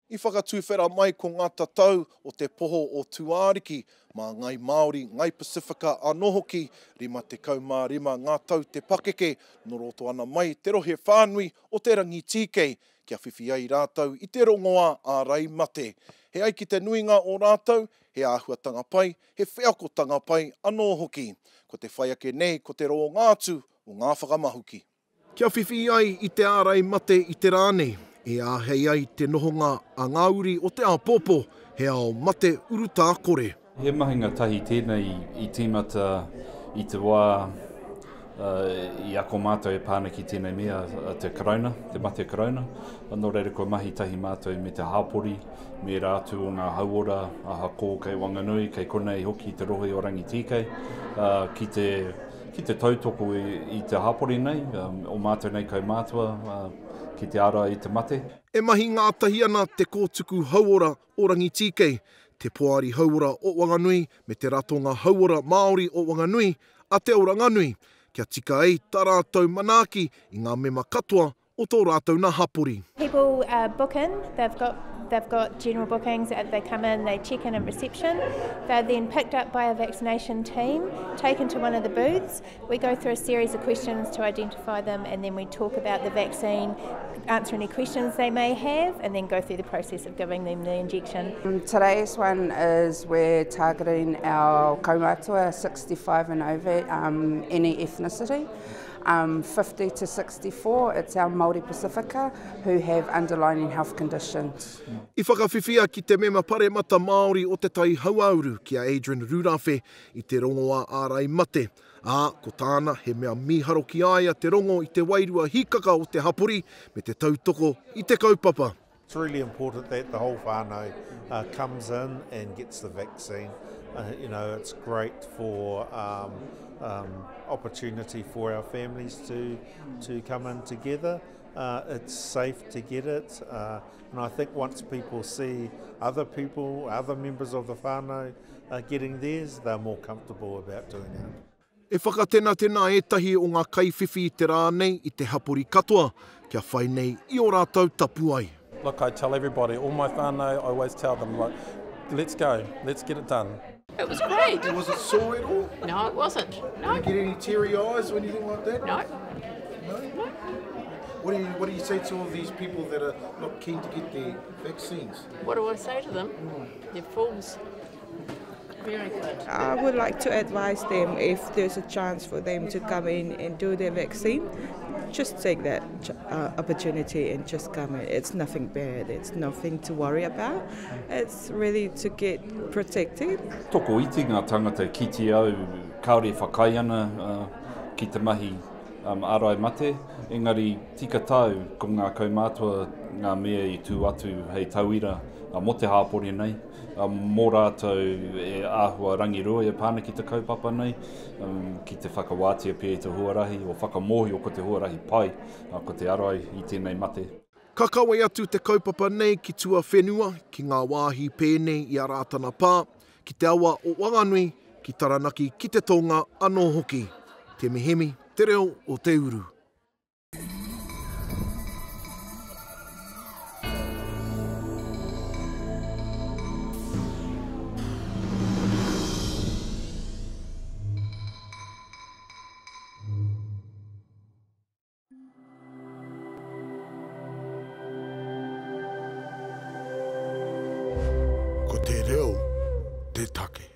I whakatuwhera mai ko ngā tatau o te poho o Tūāriki mā Ngai Māori, Ngai Pasifika anō hoki, 55 ngā tau te pakeke, nō roto ana mai te rohe whānui o Te Rangitīkei kia whiwhi ai rātou i te rongoā ārai mate. He ai ki te nuinga o rātou, he āhuatanga pai, he wheakotanga pai anō hoki. Ko te whai ake nei ko te rōnga atu o ngā whakamahuki. Kia whiwhi ai i te ārai mate i te rā nei, e āhei ai te nohonga a ngā uri o te āpōpō, he ao mate urutā kore. He mahinga tahi tēnei i tīmata i te wā i ako mātou e pā ana ki tēnei mea, te karauna, te mate karauna. Nō reira kua mahi tahi mātou me te hāpori, me ērā atu o ngā hauora, ahako kei Wanganui, kei konei hoki te rohe o Rangitīkei, ki te Ki te tautoko i te hapori nei, o mātou nei kaumātua, ki te ārai i te mate. E mahi ngātahi ana te Kōtuku Hauora o Rangitīkei, te Poari Hauora o Wanganui me te Ratonga Hauora Māori o Wanganui, a Te Oranganui, kia tika ai tā rātou manaaki i ngā mema katoa o tō rātou nā hapori. People uh, book in, they've got, they've got general bookings, they come in, they check in at reception, they're then picked up by a vaccination team, taken to one of the booths. We go through a series of questions to identify them and then we talk about the vaccine, answer any questions they may have, and then go through the process of giving them the injection. Um, today's one is we're targeting our kaumātua 65 and over, um, any ethnicity. Um, 50 to 64, it's our Māori Pasifika who have underlying health conditions. I whakawhiwhia ki te mema paremata Māori o Te Tai Hauāuru ki a Adrian Rurawhe i te rongoā ārai mate, ā, ko tāna he mea mīharo ki a ia te rongo i te wairua hīkaka o te hapori me te tautoko i te kaupapa. It's really important that the whole whānau uh, comes in and gets the vaccine. Uh, you know, it's great for um, um, opportunity for our families to, to come in together. Uh, it's safe to get it, uh, and I think once people see other people, other members of the whānau uh, getting theirs, they're more comfortable about doing it. E whakatenatena ētahi o ngā kaiwhiwhi i te rā nei i te hapori katoa kia whai nei i ō rātou tapuae. Look, I tell everybody, all my whānau, I always tell them, look, let's go, let's get it done. It was great. Was it sore at all? No, it wasn't. No. Did you get any teary eyes or anything like that? No. No? No. What do you, what do you say to all these people that are not keen to get their vaccines? What do I say to them? Mm. You're fools. Very good. I would like to advise them if there's a chance for them to come in and do their vaccine, just take that uh, opportunity and just come in. It's nothing bad, it's nothing to worry about. It's really to get protected. Tokoiti ngā tangata ki te au kāore e whakaae ana uh, ki te mahi um, ārai mate, engari tika tāu ko ngā kaumātua ngā mea i tū atu hei tauira uh, mō te hāpori nei. Mō rātou e āhua rangirua e pā ana ki te kaupapa nei, ki te whakawātea pea i te huarahi, o whakamōhio ko te huarahi pai, ko te arai i tēnei mate. Ka kawe atu te kaupapa nei ki tuawhenua, ki ngā wāhi pēnei i a Rātana Pā, ki te awa o Wanganui, ki Taranaki ki te tonga anō hoki. Te Mihemi, Te Reo o te Uru. Ko te reo te take.